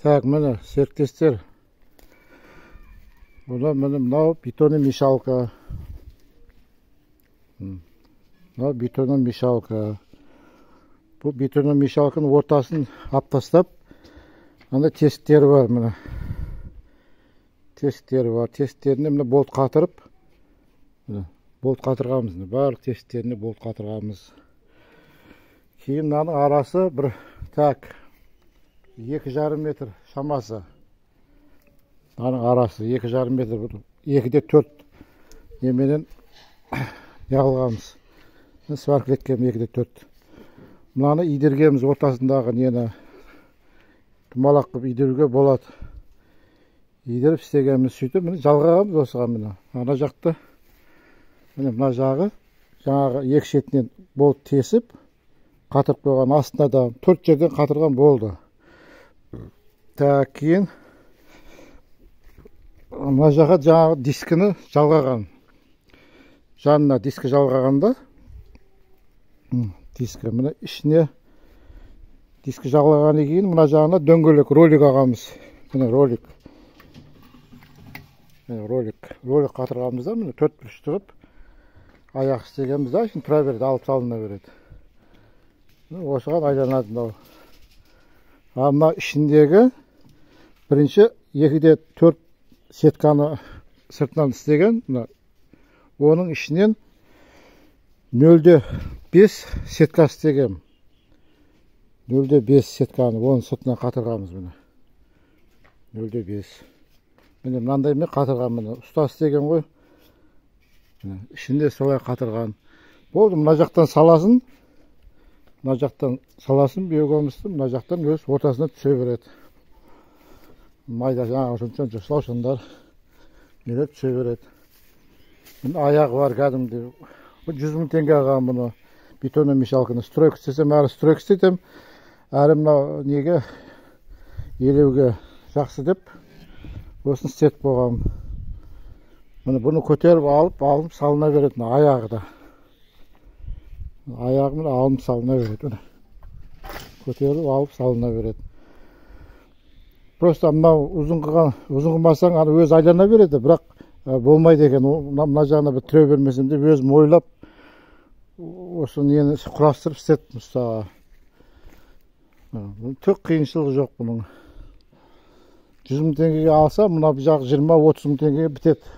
Так, міне, серіктестер, бұны, міне, мынау бетономешалка. Мынау бетономешалка. Бұл бетономешалканың ортасын алып тастап, анда тесіктері бар, міне, тесіктері бар. Тесіктеріне, міне, болт қатырып, міне, болт қатырғанбыз. Міне, барлық тесіктеріне болт қатырғанбыз. Кейін мынаның арасы бір, так, 2,5 метр шамасы. Мынаның арасы 2,5 метр, бір 2,4 неменен неғылғанбыз, сварка еткен 2,4. Мынаны идергенбіз, ортасындағы нені домалақ қылып идеруге болады, идеріп істегенбіз. Сөйтіп, міне, жалғағанбыз осыған. Міне, ана жақта, міне, мына жағы жаңағы екі шетінен болт тесіп қатырып қойған, астына да төрт жерден қатырған болды. Так, кейін мына жаққа жаңағы дискіні жалғаған, жанына дискі жалғағанда, дискі, міне, ішіне дискі жалғағаннан кейін мына жағына дөңгелек ролик алғанбыз. Міне, ролик, міне, ролик қатырғанбыз да, міне, төрт бұрышты қылып аяқ істегенбіз да, ішін тұра береді, алып салына береді. Міне, осыған айланады мынау. А мына ішіндегі бірінші 2,4 сетканы сыртынан істеген, мына оның ішінен 0,5 сетка істеген, 0,5 сетканы оның сыртынан қатырғанбыз. Міне, 0,5, міне, мынандаймен қатырған. Міне, ұста істеген ғой. Міне, ішінде солай қатырған болды. Мына жақтан саласын, мына жақтан саласын биогумусты, мына жақтан өз ортасына түсе береді. Майда жаңағы сонша раушандар нелер түсе береді. Міне, аяғы бар кәдімгідей. Бұл 100 000 теңге алған бұны, бетономешалканы. Стройка істесем, әрі стройка істетемін, әрі мынау неге, елеуге жақсы деп осыны істетіп қойғанмын. Міне, бұны көтеріп алып, алынып салына береді. Мына аяғы да, аяғы, міне, алынып салына береді. Міне, көтеріп алып салына береді. Просто мынау ұзын қылған, ұзын қылмасаң, ана өзі айлана береді, бірақ болмайды екен. Мына жағына бір тіреу бермесем деп өзім ойлап, осы нені құрастырып істеттім ұстаға. Түк қиыншылығы жоқ бұның. 100 000 теңгеге алса, мына жағы 20-30 мың теңгеге бітеді.